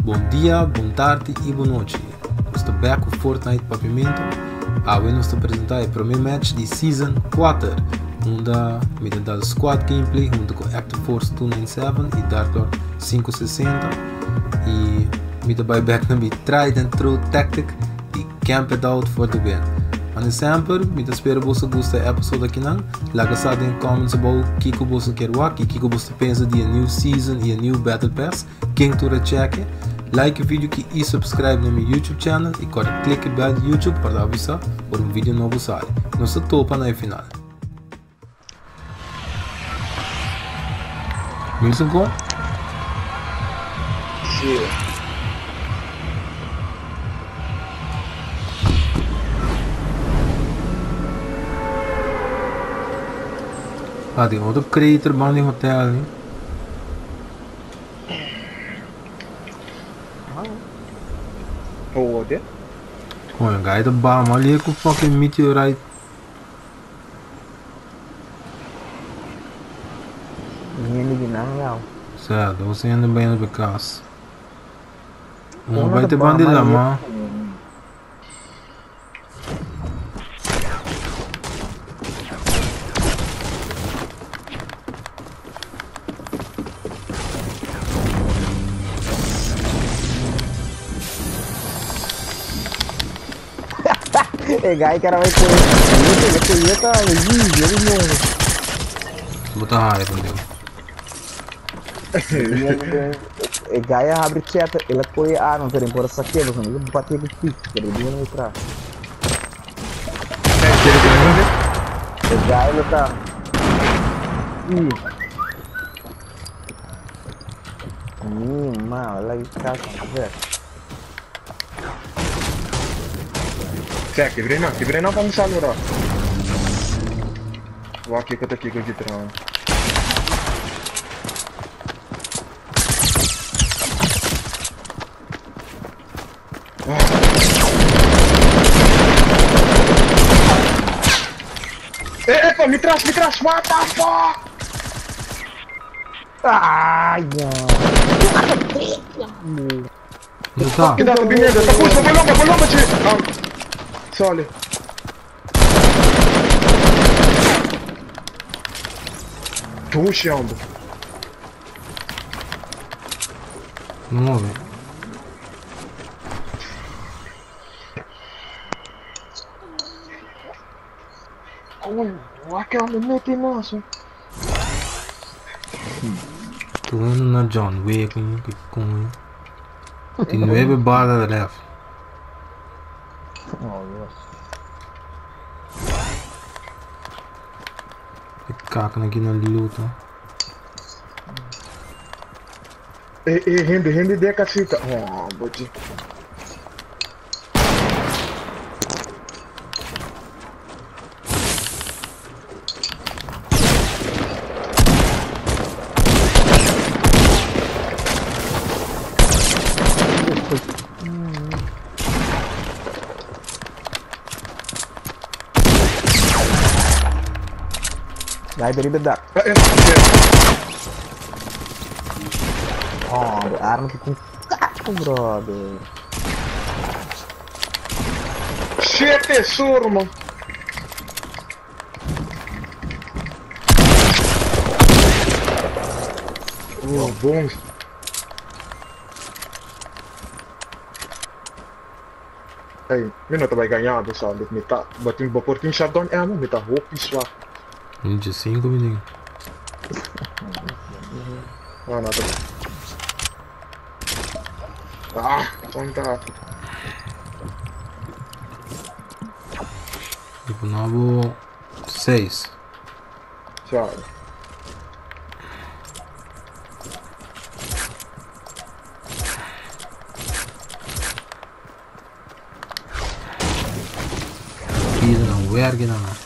Bon dia, bon tardi y bon nochi. Nos ta back cu Fortnite Papiamento. Awe nos ta presenta e prome match di Season 4, unda mi ta dal squad gameplay hunto cu Active Force 297 y Dark Lord 560. Y mi ta bay back na mi tried and true tactic di camp it out for the win. Mane semper, mi ta spera boso gusta e episode akinan. Laga sa den comments abou kiko boso kier wak y kiko boso ta pensa di e new season y e new battle pass. Ken tur a cheke? Like e video ki y subscribe na mi YouTube channel y kòrda click e bell di YouTube pa ta avisa ora un video nobo sali. Nos ta topa na e final. Wilson kon? Sí. Ah, tin otro crater banda di hotel ni. Hode. Coño, gai ta baha mal hier cu fucking meteorite. Hende di nan yao. Sa, dos hende bayendo pa cas. Uno Uno bai ta te banda di baha mal lama. E guy que era vai correr. Ele corria, tá. Ih, ele morre. Bo ta haya con Dios. E guy abre chat, ele corre arma, pero embora saque, você não bater com pique, pero ele não entrar. E guy ele tá. Ih. Ih, mano, olha que casa, velho. Cioè, che vrena, che vrena fammi salvare. Wa kiko ta kiko gitra. Eh, eh, mi tras, mi tras, what the fuck? Ai, não. No ta. Che dato binede, sta push, colomba, colomba ci. Ah. Sole. Tu hombre. No move. Come, che mi metti in naso? Tu indo na John Wick, que coño. Tin nueve balas left. Oh, Dios. Que caca aqui na luta. Eh, eh, rende, rende de casita. Oh, bote. Vai, deriva da. Eh, eh, Oh, arma que com caco, brother. Shit, surma. Oh, bom. Hey, mi não vai ganhar, sabe? Mi tá, batin baportin shotgun ammo, mi tá hopi swak. 25 menino. Ah, não, tá. Ah, conta. Tipo, novo 6. Tchau. Vida não, verga não.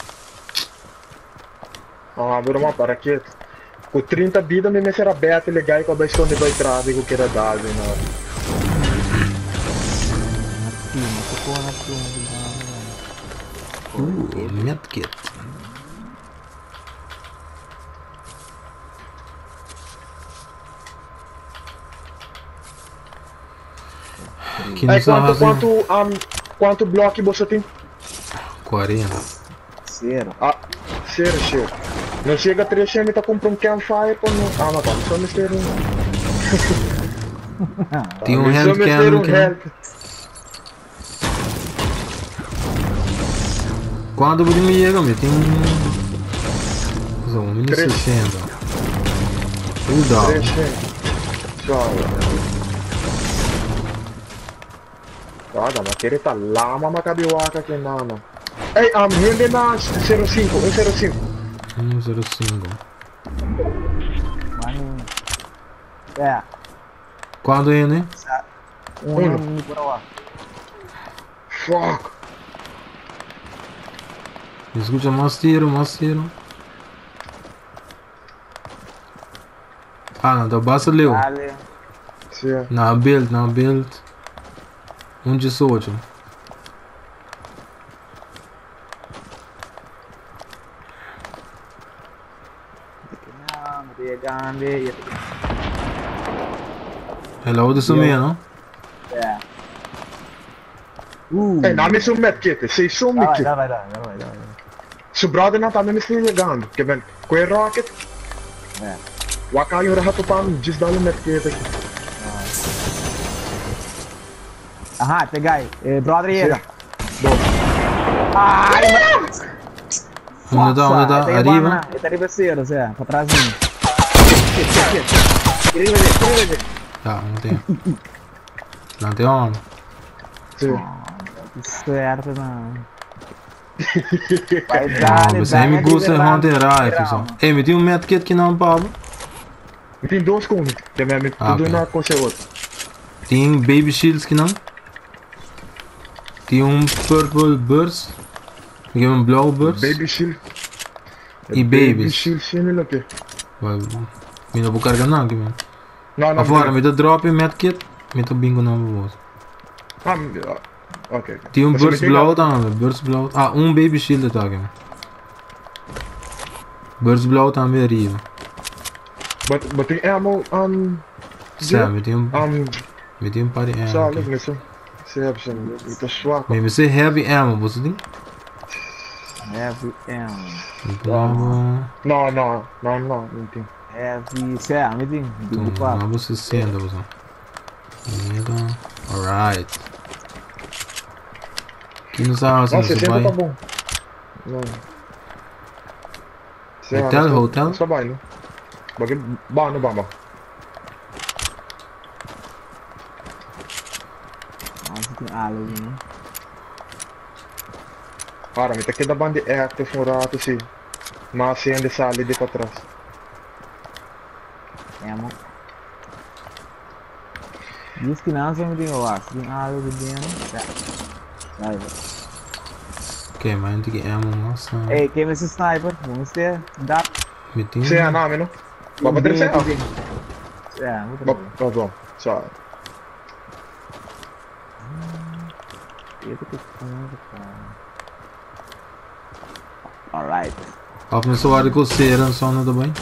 Ah, vou uma paraquedas. Com 30 vida, me será beta legal e com a esconde vai trás e com que era dado, não. Pluma, tocou na pluma de Medkit. Ki Ei, nos a kuantu, hasi? kuantu, um, kuantu blòki boso tin? 40. Zero. Ah, sero, sero. Nos yega 300 mi ta kumpra un campfire pa no. Ah, no, pa mi so mester un. Tin un Mi so hand mester cannon un ki nan? hand. Kuantu bo tin mi yega? Mi tin. So, un mini Tres. 60. Cuidado. 300. Suave. Waka, ma kere ta lama ma kabi waka ke nana. Ey, am hende na 05, 105. 105. Mano. É. Kuantu hende? Uno, Uno. mi por awa. Fuck. Mi skucha mas tiro, mas tiro. Ah, nan ta basta leu. Dale. Si. Na build, na build. 118. No, mi ta yegando. Ya ta Hello, de sumia, no? Yeah. Ey, na mi su medkit, sei su Dá vai, medkit. dá vai, dá, dá vai, dá vai. Su brother na tambe mi sta yegando. Ke ben, kue rocket. É. Waka yung rahat pa mi, just dalo medkit. Aha, pegai. Eh, brother yega. Bom. Ai, Onde tá, onde tá? Arriba. Ele tá arriba cedo, Zé. Pra trás de mim. Tá, não tem. Não tem homem. Si. Certo, não. Vai Não, dar, você me gusta de hunter rifle só. Ei, me tem um medkit que não, Pablo. Mi tin dos ku mi. Ke men mi Ah, tudo ok. na kose otro. Tem baby shields que não. Tem um purple burst. Tem um blauw burst. Baby shield. E Baby babies. shield similar ke. Vai, Mi não vou carregar não aqui, mano. No, no. Agora, me dá drop medkit. Me tá bingo não, vou. Ah, ah, ok. ok. Tem um Mas mi burst tin blauw também, burst blauw. Ah, um baby shield tá aqui, mano. Burst blauw também arriba. But tin ammo Sim, me tem um, me tem um par de ammo. Sa, aqui. look nisso. Se heb ze, mi ta swak. Me você heavy ammo, você tem? Heavy ammo. Bravo. No, no, no, no, não tem. Heavy. Zé, me tem. Digo Então, quatro. 60, você. Alright. Aqui não sabe Não, se você 60 vai. tá bom. Não. Sim, Hotel, não, hotel? Só vai, não? Bagay, ba, no, ba, ba. Nossa, tem algo, né? Para, mi ta queda bandi active um rato, sim. Mas se ainda sali de para trás. Ammo. Diz que não, só me tem, eu acho. Tem algo dentro. Zé. Vai, vai. Ok, mas não tem que ammo, nossa. Ei, quem é esse sniper? Vamos ter. Dá. Me tem. Sim, é nome, não? Ba, ba, três, É, muito Ba, bem. ba, bom. Só. Eu tô com cara. Alright. Of me só de coceira, só não tá bem?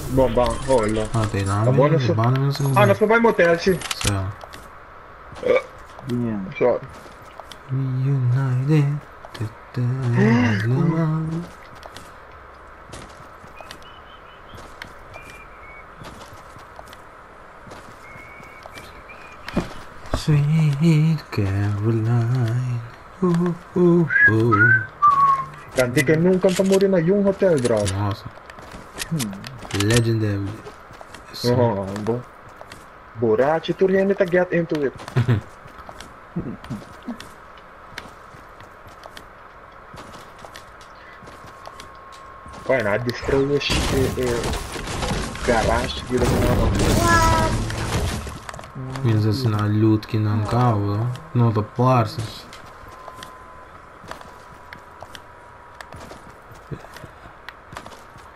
Bom, bom, olha. Ah, tem nada. Tá bom, não sou- Bom, não sou. Ah, nós vai motel, sim. Só. Dinheiro. Só. Reunited. Sweet Caroline. Ooh, ooh, ooh. Tanti que nunca tá morrendo em um hotel, bro. Nossa. Legendary. Oh, bom. Borracho, tu rende ta get into it. Vai, na destroy garage que não. Minus assim na loot que não cabo, não tá parça.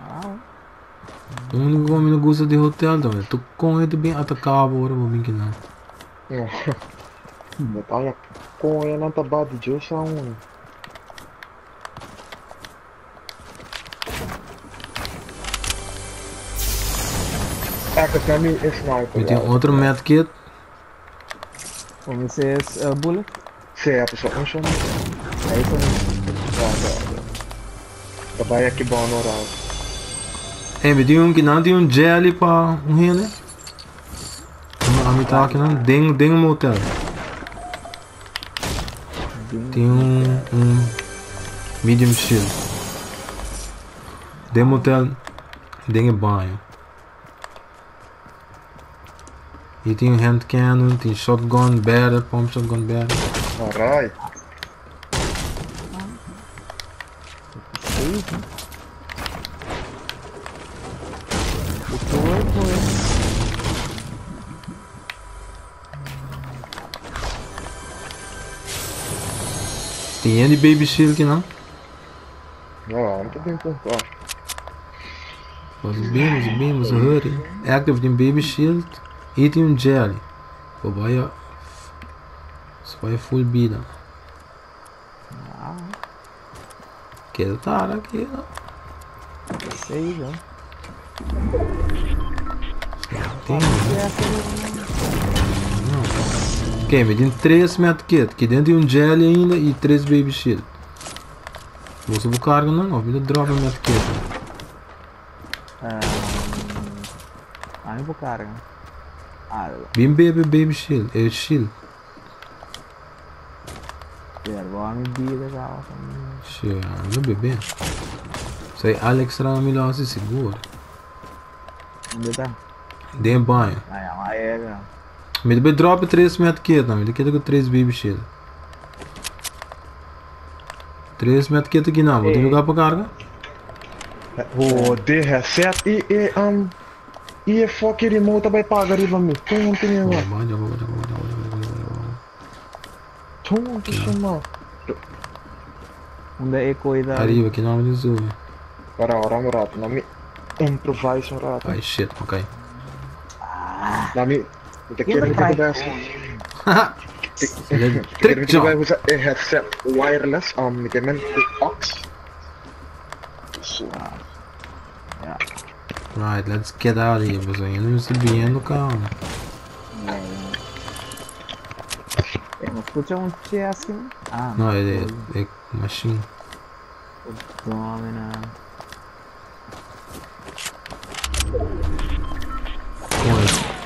Ah, O único que não gosta de hotel também. Tu com ele bem atacado agora, vou bem que não. Não. Olha, com ela não tá bad de um. É, que pra mim é sniper. Eu tenho outro medkit. Como se bullet? Sea, pessoal, um chama. É isso mesmo. Tá, tá, tá. Trabalha aqui bom no horário. Hey, mi tin un kinan tin un jelly pa un hende. A mi ta kinan den den motel. Tin un un medium shield. Den motel den e baño. E tin hand cannon, tin shotgun, barrel, pump shotgun barrel. Alright. Tin yen di baby shield kinan? No, no ta bin con. Nos bin, nos bin, nos hurry. Active tin baby shield y tin un jelly. Bo bai so bai full bida. Keda tara, keda. Sei, viu? Tem. Ok, me tem 3 medkit. Aqui dentro tem um jelly ainda e 3 baby shield. Você vou carga não, me drop medkit. Ah, não vou carga. Ah, Bem baby baby shield, é shield. Pero vou a medida já. Shield, não bebê. Sei Alex Rami lá se segura. Onde tá? Dentro banho. Ah, é, é, Me deve drop 3 medkit, não, me deve com 3 baby shield. 3 medkit aqui não, vou ter lugar para carga. O de reset e e um e fuck remote vai pagar riba mi. Tonto minha mãe. Tonto chama. Onde é coisa? Arriba aqui não me zoom. Para ora um rato, na mi improvise um rato. Ai shit, ok. Na mi te quero que te dê. Trick Te vai usar e headset wireless um mi men aux. Yeah. Right, let's get out of here, pessoal. Eu não estou vendo, calma. É, mas escuta um chest. Ah, não, é é machine. Domina.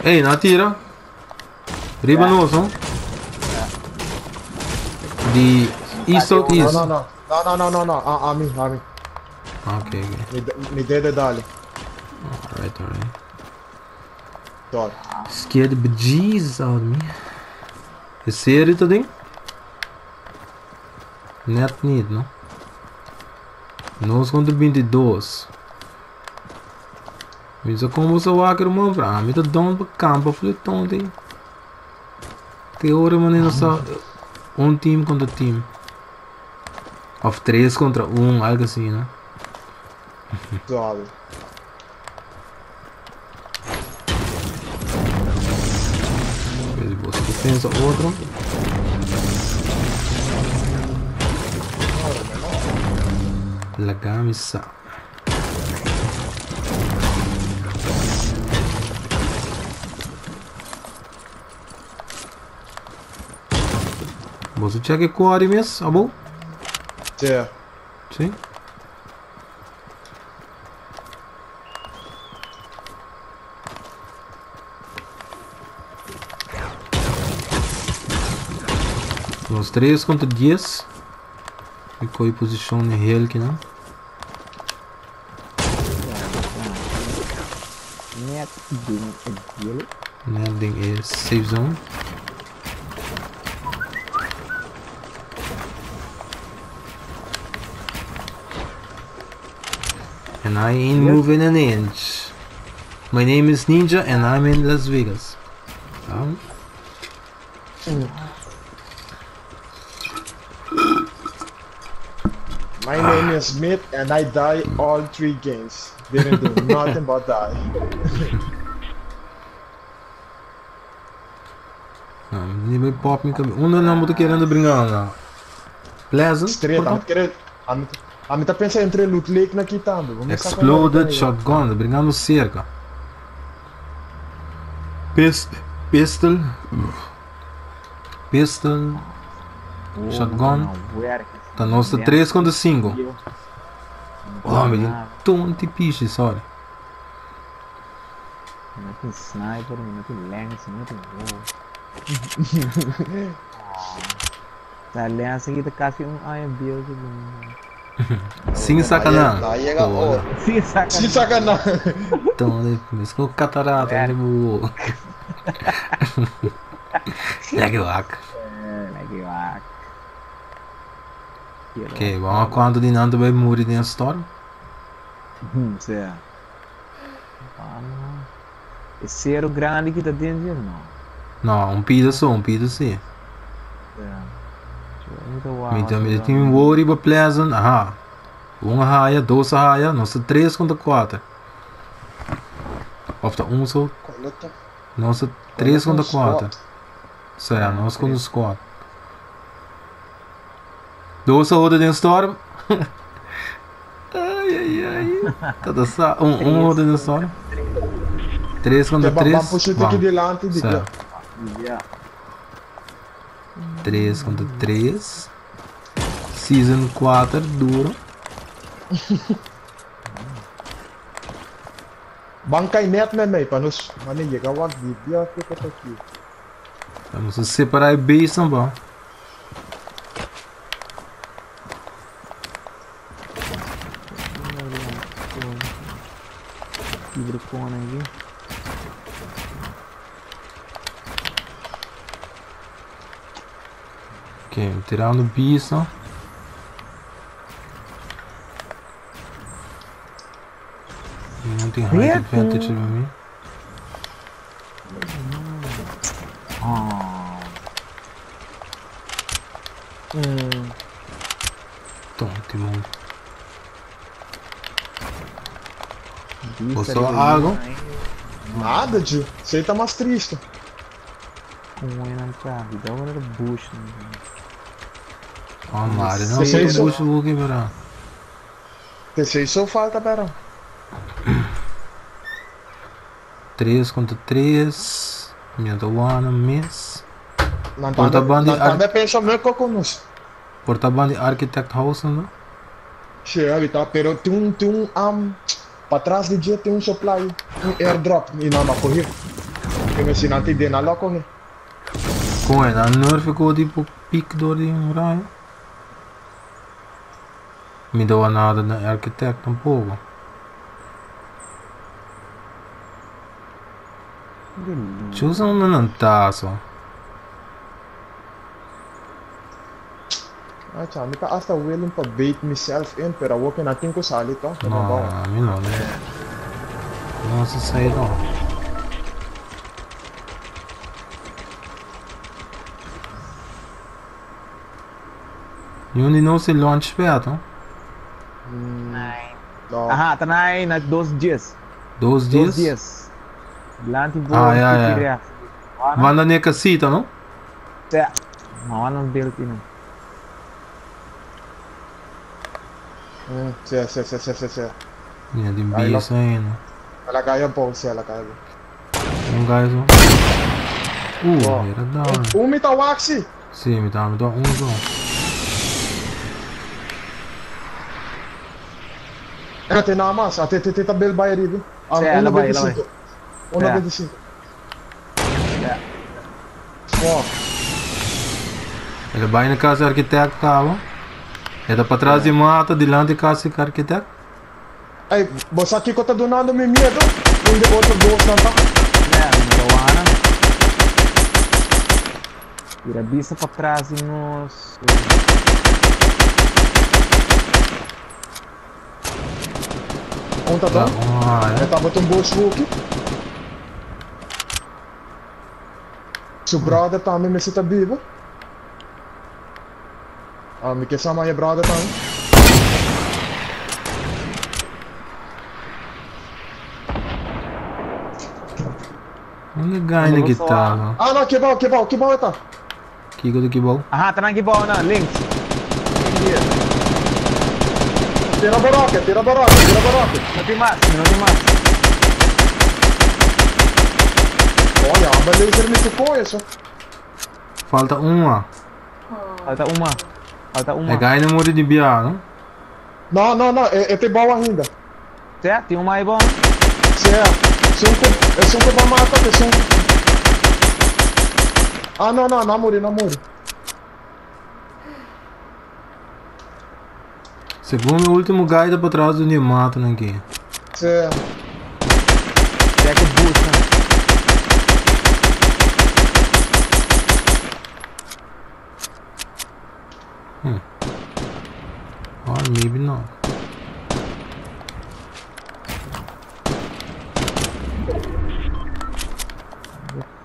Ei, não atira. Riba no, não? De east ou east? Não, não, não. Não, não, não, não. A mim, a mim. Ok, ok. Me dê detalhe. Alright, alright. Dog. Scared the bejesus out of me. É sério, tá dentro? Net niet, não? Nós contra 22. Mas como você vai querer uma pra mim, tá dando pra campo, falei, tonto. Tem hora, mano, só um time contra time. Of 3 contra 1, algo assim, né? Suave. Você pensa outro. Lagamissa. Você check o mesmo, tá bom? Sim. Sim. Nós 3 contra 10. Ficou em posição real aqui, não? Net ding is safe zone. And I ain't moving an inch. My name is Ninja and I'm in Las Vegas. My name is Smith and I die all 3 games. Didn't do nothing but die. Não, nem vai pop minha cabeça. Um não tô querendo brincar não. Pleasant. Estrela, a mim tá pensando entre Loot Lake na quitando. Exploded shotgun, brincando cerca. Pistol. Pistol. Shotgun. Ta nos ta 3 contra 5. Oh, mi tin tonti pishi, sorry. Mi no tin sniper, mi no tin lens, mi no tin bow. Ta lens aki ta casi un aña bieu si Sin saca nan. Na llega oro. Sin saca Sin saca nan. Tonte, mesco catarata de buo. Lekker wak. Lekker wak. Ok, vamos a cuánto di nan ta bay muri den storm? Sea. Vamos. E cero grande ki ta den dje? No. No, un pida so, un pida si. Sea. Mi ta mi tin wo riba Pleasant, aha. Un a haya, dos a haya, nos ta tres contra cuater. Of ta un so? Nos ta tres contra cuater. Sea, nos contra squad. Dos a hoda den storm. Ai, ai, ai. Tata sa, un hoda den storm. Tres contra Te tres. Ban push Bam. delante di Sea. Ja. 3 contra 3. Season 4 duro. Ban cai net met mij, pa nos mane llega wak di dia que tá aqui. Vamos a separar e base não bom. Hidrocona aqui. Ok, tirando base não. Não tem height advantage pra mim. Oh. Tonto, mano. Vista Postou de água? Nada, tio. Você tá mais triste. Com um tá, dá uma bucha. Oh, Mari, não Sei sei isso. o vou quebrar. Terceiro só falta, pera. 3 contra 3. Minha one miss. Não Porta tá, bandi não tá pensa mesmo com nós. Porta-bande Architect House, não? Che, tá, pero tem um para trás de dia tem um supply, um airdrop e não mas correr. Que me sinante de na lá correr. Com ele, a Nerf ficou tipo pique door die raio. Me deu nada na Architect tampouco. Choose um não tá só. Ah, tchau, me tá hasta willing para bait myself in, pero eu que não tenho que sair, tá? Não, a mim não, né? Nossa, sair não. E onde não se launchpad, não? Não. Aha, tá na na 2 dias. 2 2 dias? Dias. Lanti boa Ah, ja, ja. Manda nem casita, não? Ja. Maar een beeld in. Sì, sì, sì, sì, sì, sì. Minha de Aí lá- bicho ainda. Ela cai a bolsa, ela cai. Um gás, um. Ó. Era da hora. Um me tá waxi. Sim, me dá um só. Eh, tem na massa, até tem tabel vai ali. Sì, ela vai, ela vai. 1,95. Ja. Ó, Ele vai na casa do arquiteto, cava. Ele tá pra trás de mata, delante da casa do arquiteto. Ei, você aqui que tá donando me medo. Um de outro dois não tá. Ja, Joana. Tira vista para trás e nos. Um tá Tá, dando. ah, é. Eu tava um bom aqui. Seu brother também me cita vivo. Ah, me quer chamar brother também. Onde ganha na guitarra? Ah, não, que bom, que bom, que bom tá. Kiko do que bom. Aha, tá na que bom, não, links. Tira baroque, tira baroque, tira baroque. Não tem mais, não tem mais. Olha, a laser me tocou isso. Falta un. Falta un. Falta un. E guy no muri di bia, no? No, no, no, e ta bou ainda. Si, tin un mas bon. Si, esun ku bo mata, esun. Ah, no, no, no muri, no muri. Segun e último guy ta patras di mata aki. Si. Jack boost, né? Or maybe not.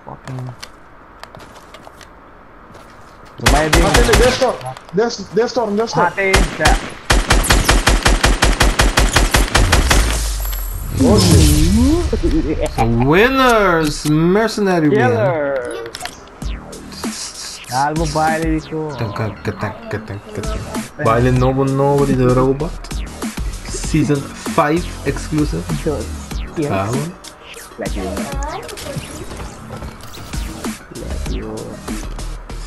Fucking. Vai bem. Mata ele, destor, destor, destor. Mate, tá. Oxe. So winners, Mercenary win. Killer. Algo baile dico. Baile nobo nobo di The Robot. Season 5 exclusive. Ah, bueno.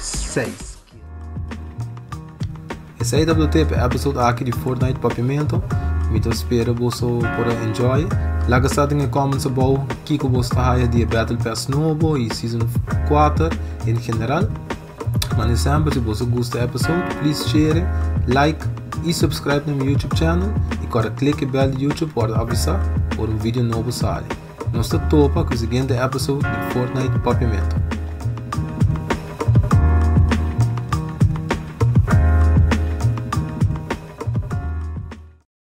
6. Esei tabata e episode aki di Fortnite Papiamento. Mi ta spera boso por enjoy. Laga sa den comments abou kiko boso ta haya di Battle Pass nobo i Season 4 en general. Manera semper, si boso gusta e episode, please share, like i subscribe na mi YouTube channel. I awor click e bell di YouTube pa avisá ora un video nobo sali. Nos ta topa ku e siguiente episode di Fortnite Papiamento.